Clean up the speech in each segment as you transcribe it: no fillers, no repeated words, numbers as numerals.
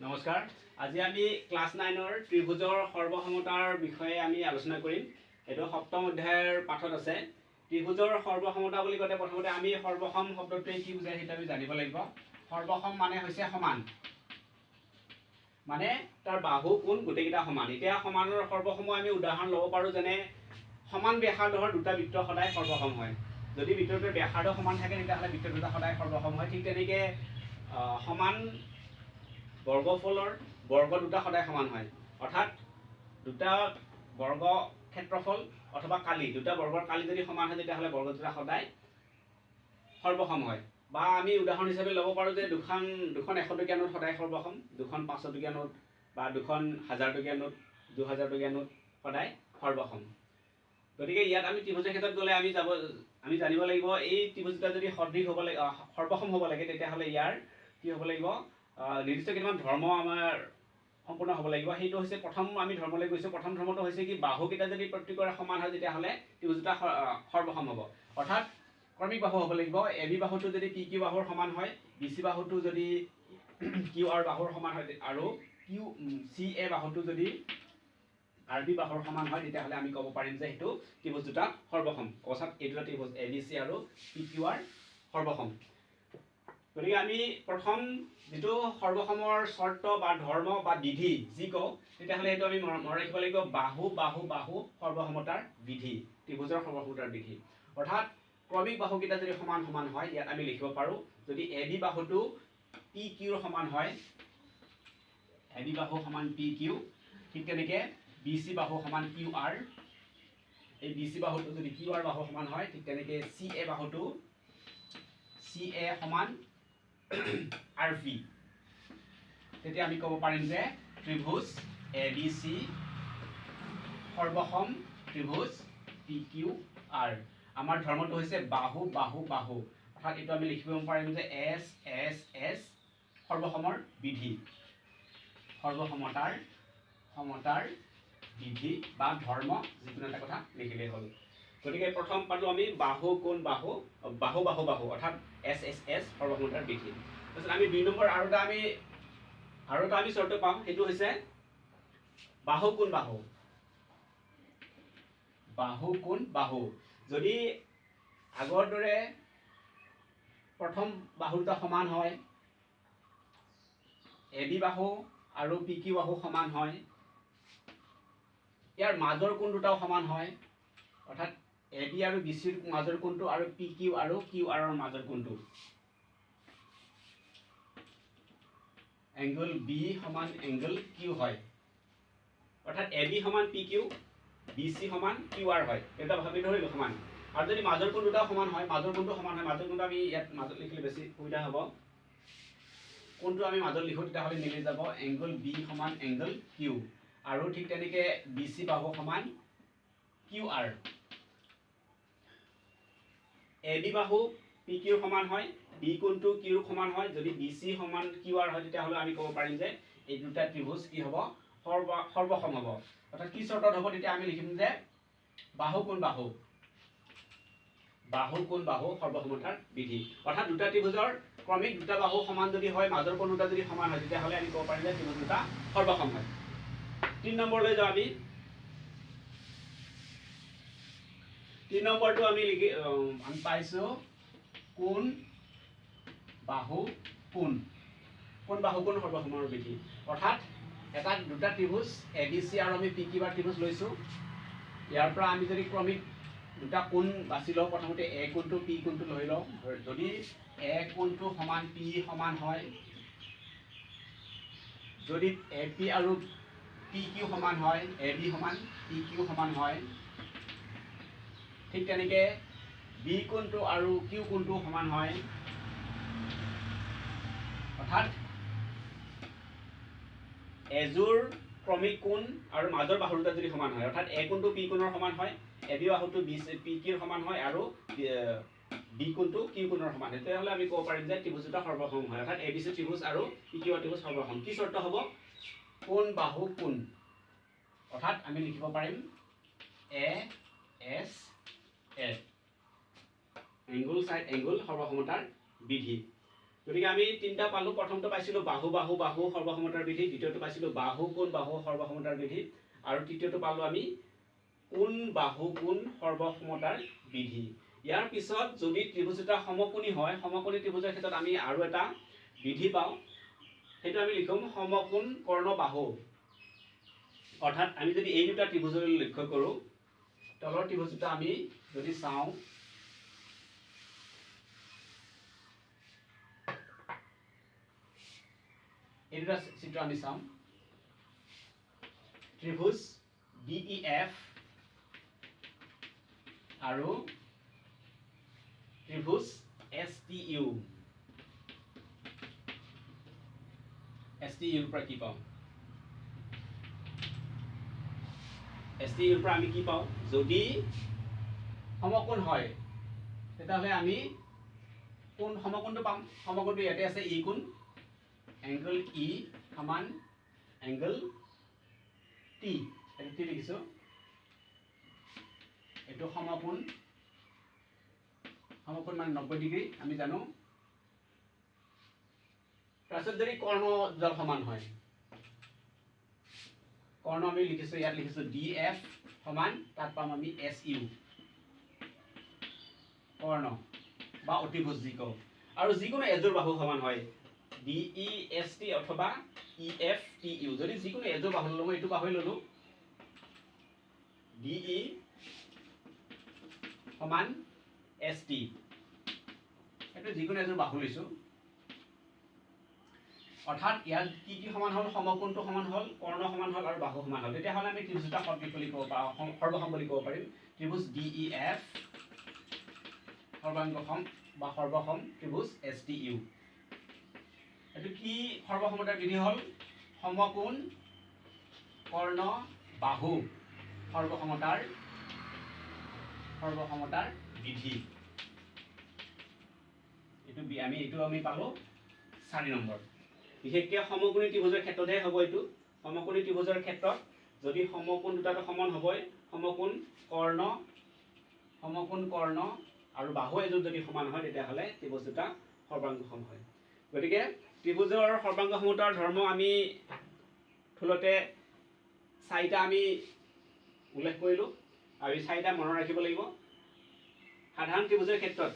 নমস্কাৰ। আজি আমি ক্লাছ 9ৰ ত্ৰিভুজৰ সৰ্বসমতাৰ বিষয়ে আমি আলোচনা কৰিম। এইটো সপ্তম অধ্যায়ৰ পাঠত আছে। ত্ৰিভুজৰ সৰ্বসমতা বুলি কওঁতে প্ৰথমতে আমি সৰ্বসম শব্দটোৱে কি বুজায়, সেইটো আমি জানিব লাগিব। সৰ্বসম মানে হৈছে সমান, মানে তাৰ বাহু, কোণ গোটেইকেইটা সমান। এতিয়া সমানৰ সৰ্বসম আমি উদাহৰণ ল'ব পাৰোঁ, যেনে সমান ব্যাসাৰ্ধৰ দুটা বৃত্ত সদায় সৰ্বসম হয়। যদি বৃত্তটোৰ ব্যাসাৰ্ধ সমান থাকে, তেতিয়াহ'লে বৃত্ত দুটা সদায় সৰ্বসম হয়। ঠিক তেনেকৈ সমান বৰ্গফলৰ বৰ্গ দুটা সদায় সমান হয়। অৰ্থাৎ দুটা বৰ্গ ক্ষেত্ৰফল অথবা কালি, দুটা বৰ্গৰ কালি যদি সমান হয়, তেতিয়াহ'লে বৰ্গ দুটা সদায় সৰ্বসম হয়। বা আমি উদাহৰণ হিচাপে ল'ব পাৰোঁ যে দুখন দুখন 100 টকীয়া নোট সদায় সৰ্বসম, দুখন 500 টকীয়া নোট বা দুখন 1000 টকীয়া নোট, 2000 টকীয়া নোট সদায় সৰ্বসম। গতিকে ইয়াত আমি ত্ৰিভুজৰ ক্ষেত্ৰত গ'লে আমি জানিব লাগিব, এই ত্ৰিভুজ দুটা যদি সদৃশ হ'ব লাগে, সৰ্বসম হ'ব লাগে, তেতিয়াহ'লে ইয়াৰ কি হ'ব লাগিব? নিৰ্দিষ্ট কেইটামান ধৰ্ম আমাৰ সম্পূৰ্ণ হ'ব লাগিব। সেইটো হৈছে প্ৰথম আমি ধৰ্মলৈ গৈছোঁ। প্ৰথম ধৰ্মটো হৈছে কি, বাহুকেইটা যদি প্ৰত্যেকৰে সমান হয়, তেতিয়াহ'লে ত্ৰিভুজ দুটা সৰ্বসম হ'ব। অৰ্থাৎ ক্ৰমিক বাহু হ'ব লাগিব। এ বি বাহুটো যদি পি কিউ বাহুৰ সমান হয়, বি চি বাহুটো যদি কিউ আৰ বাহুৰ সমান হয় আৰু কিউ চি এ বাহুটো যদি আৰ বি বাহুৰ সমান হয়, তেতিয়াহ'লে আমি ক'ব পাৰিম যে সেইটো ত্ৰিভুজ দুটা সৰ্বসম। অৰ্থাৎ এই দুটা ত্ৰিভুজ এ বি চি আৰু পি কিউ আৰ সৰ্বসম। গতিকে আমি প্ৰথম যিটো সৰ্বসমৰ চৰ্ত বা ধৰ্ম বা বিধি যি কওঁ, তেতিয়াহ'লে সেইটো আমি মনত ৰাখিব লাগিব, বাহু বাহু বাহু সৰ্বসমতাৰ বিধি, ত্ৰিভুজৰ সৰ্বসমতাৰ বিধি। অৰ্থাৎ ক্ৰমিক বাহুকেইটা যদি সমান সমান হয়, ইয়াত আমি লিখিব পাৰোঁ, যদি এ বি বাহুটো পি কিউৰ সমান হয়, এ বি বাহু সমান পি কিউ, ঠিক তেনেকৈ বি চি বাহু সমান কিউ আৰ, এই বি চি বাহুটো যদি কিউ আৰ বাহু সমান হয়, ঠিক তেনেকৈ চি এ বাহুটো, চি এ সমান আৰ পি, তেতিয়া আমি ক'ব পাৰিম যে ত্ৰিভুজ এ বি চি সৰ্বসম ত্ৰিভুজ পি কিউ আৰ। আমাৰ ধৰ্মটো হৈছে বাহু বাহু বাহু। অৰ্থাৎ এইটো আমি লিখিব পাৰিম যে এছ এছ এছ সৰ্বসমৰ বিধি, সৰ্বসমতাৰ সমতাৰ বিধি বা ধৰ্ম, যিকোনো এটা কথা লিখিলেই হ'ল। গতিকে প্ৰথম পালোঁ আমি বাহু কোণ বাহু বাহু বাহু বাহু, অৰ্থাৎ এছ এছ এছ সৰ্বসমতাৰ বিধি। তাৰপিছত আমি 2 নম্বৰ আৰু এটা আমি চৰ্ত পাম, সেইটো হৈছে বাহু কোণ বাহু, বাহু কোণ বাহু। যদি আগৰ দৰে প্ৰথম বাহু দুটা সমান হয়, এ বি বাহু আৰু পি কিউ বাহু সমান হয়, ইয়াৰ মাজৰ কোণ দুটাও সমান হয়, অৰ্থাৎ এ বি আৰু বি চিৰ মাজৰ কোণটো আৰু পি কিউ আৰু কিউ আৰৰ মাজৰ কোণটো, এংগল বি সমান এংগল কিউ হয়, অৰ্থাৎ এ বি সমান পি কিউ, বি চি সমান কিউ আৰ হয়, এটা ভাবি ধৰিলোঁ সমান। আৰু যদি মাজৰ কোণ দুটাও সমান হয়, মাজৰ কোণটো সমান হয়, মাজৰ কোণটো আমি ইয়াত মাজত লিখিলে বেছি সুবিধা হ'ব। কোনটো আমি মাজত লিখোঁ, তেতিয়াহ'লে মিলি যাব, এংগল বি সমান এংগল কিউ আৰু ঠিক তেনেকৈ বি চি বাহু সমান কিউ আৰ। এ বি বাহু পি কিউৰ সমান হয়, বি কোণটো কিউৰ সমান হয়, যদি বি চি সমান কিউ আৰ হয়, তেতিয়াহ'লে আমি ক'ব পাৰিম যে এই দুটা ত্ৰিভুজ কি হ'ব? সৰ্বসম হ'ব। অৰ্থাৎ কি চৰ্তত হ'ব? তেতিয়া আমি লিখিম যে বাহু কোণ বাহু, বাহু কোণ বাহু সৰ্বসমতাৰ বিধি। অৰ্থাৎ দুটা ত্ৰিভুজৰ ক্ৰমিক দুটা বাহু সমান যদি হয়, মাজৰ কোণ দুটা যদি সমান হয়, তেতিয়াহ'লে আমি ক'ব পাৰিম যে ত্ৰিভুজ দুটা সৰ্বসম হয়। 3 নম্বৰলৈ যাওঁ আমি। 3 নম্বৰটো আমি লিখি আমি পাইছোঁ কোণ বাহু কোণ, কোণ বাহু কোণ সৰ্বসমৰ বিধি। অৰ্থাৎ এটা দুটা ত্ৰিভুজ এ বি চি আৰু আমি পি কিউ আৰ ত্ৰিভুজ লৈছোঁ। ইয়াৰ পৰা আমি যদি ক্ৰমিক দুটা কোণ বাছি লওঁ, প্ৰথমতে এ কোণটো, পি কোণটো লৈ লওঁ। যদি এ কোণটো সমান পি সমান হয়, যদি এ পি আৰু পি কিউ সমান হয়, এ বি সমান পি কিউ সমান হয়, ঠিক তেনেকৈ বি কোণটো আৰু কিউ কোণটো সমান হয়, অৰ্থাৎ এযোৰ ক্ৰমিক কোণ আৰু মাজৰ বাহু দুটা যদি সমান হয়, অৰ্থাৎ এ কোণটো পি কোণৰ সমান হয়, এ বি বাহুটো বি পি কিউৰ সমান হয় আৰু বি কোণটো কিউ কোণৰ সমান হয়, তেতিয়াহ'লে আমি ক'ব পাৰিম যে ত্ৰিভুজ দুটা সৰ্বসম হয়। অৰ্থাৎ এ বি চি ত্ৰিভুজ আৰু পি কিউ আৰ ত্ৰিভুজ সৰ্বসম। কি চৰ্ত হ'ব? কোণ বাহু কোণ। অৰ্থাৎ আমি লিখিব পাৰিম এ এছ এ, এংগুল চাইড এংগুল সৰ্বসমতাৰ বিধি। গতিকে আমি তিনিটা পালোঁ। প্ৰথমটো পাইছিলোঁ বাহু বাহু বাহু সৰ্বসমতাৰ বিধি, দ্বিতীয়টো পাইছিলোঁ বাহু কোণ বাহু সৰ্বসমতাৰ বিধি, আৰু তৃতীয়টো পালোঁ আমি কোণ বাহু কোণ সৰ্বসমতাৰ বিধি। ইয়াৰ পিছত যদি ত্ৰিভুজ দুটা সমকোণী হয়, সমকোণী ত্ৰিভুজৰ ক্ষেত্ৰত আমি আৰু এটা বিধি পাওঁ, সেইটো আমি লিখোঁ সমকোণ কৰ্ণ বাহু। অৰ্থাৎ আমি যদি এই দুটা ত্ৰিভুজলৈ লক্ষ্য কৰোঁ, তলৰ ত্ৰিভুজ দুটা আমি যদি চাওঁ, এই দুটা চিত্ৰ আমি চাওঁ, ত্ৰিভুজ ডি ই এফ আৰু ত্ৰিভুজ S T U. S T ইউৰ পৰা কি পাওঁ? এছ টি ইউৰ পৰা আমি কি পাওঁ? যদি সমকোণ হয় তেতিয়াহ'লে আমি কোন সমকোণটো পাম। সমকোণটো ইয়াতে আছে, ই কোণ, এংগল ই সমান এংগল টি, এইটো টি লিখিছোঁ, এইটো সমকোণ, সমকোণ মানে 90 ডিগ্ৰী আমি জানো। তাৰপিছত যদি কৰ্ণ দুডাল সমান হয়, কৰ্ণ আমি লিখিছোঁ, ইয়াত লিখিছোঁ ডি এফ সমান, তাত পাম আমি এছ ইউ, কৰ্ণ বা অতিভুজ যি কওঁ। আৰু যিকোনো এযোৰ বাহু সমান হয়, ডি ই এছ টি অথবা ই এফ টি ইউ, যদি যিকোনো এযোৰ বাহু ল'লোঁ, মই এইটো বাহুৱে ল'লোঁ, ডি ই সমান এছ টি, এইটো যিকোনো এযোৰ বাহু লৈছোঁ। অৰ্থাৎ ইয়াত কি কি সমান হ'ল? সমকোণটো সমান হ'ল, কৰ্ণ সমান হ'ল আৰু বাহু সমান হ'ল। তেতিয়াহ'লে আমি ত্ৰিভুজ দুটা সদৃশ বুলি ক'ব পাৰোঁ, সৰ্বসম বুলি ক'ব পাৰিম। ত্ৰিভুজ ডি ই এফ সৰ্বাংগসম বা সৰ্বসম ত্ৰিভুজ এছ টি ইউ। এইটো কি সৰ্বসমতাৰ বিধি হ'ল? সমকোণ কৰ্ণ বাহু সৰ্বসমতাৰ বিধি। এইটো আমি পালোঁ 4 নম্বৰ। বিশেষকৈ সমকোণী ত্ৰিভুজৰ ক্ষেত্ৰতহে হ'ব এইটো। সমকোণী ত্ৰিভুজৰ ক্ষেত্ৰত যদি সমকোণ দুটাটো সমান হ'বই, সমকোণ কৰ্ণ আৰু বাহু এযোৰ যদি সমান হয়, তেতিয়াহ'লে ত্ৰিভুজ দুটা সৰ্বাংগসম হয়। গতিকে ত্ৰিভুজৰ সৰ্বাংগসমতাৰ ধৰ্ম আমি থূলতে 4টা আমি উল্লেখ কৰিলোঁ, আৰু এই 4টা মনত ৰাখিব লাগিব। সাধাৰণ ত্ৰিভুজৰ ক্ষেত্ৰত,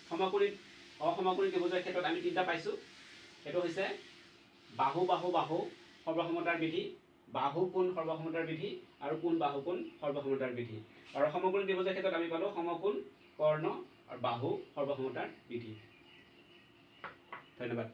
সমকোণী অসমকোণী ত্ৰিভুজৰ ক্ষেত্ৰত আমি 3টা পাইছোঁ। সেইটো হৈছে বাহু বাহু বাহু সৰ্বসমতাৰ বিধি, বাহু কোণ সৰ্বসমতাৰ বিধি আৰু কোণ বাহু কোণ সৰ্বসমতাৰ বিধি। আৰু সমকোণী ত্ৰিভুজৰ ক্ষেত্ৰত আমি পালোঁ সমকোণ কৰ্ণ আৰু বাহু সৰ্বসমতাৰ বিধি। ধন্যবাদ।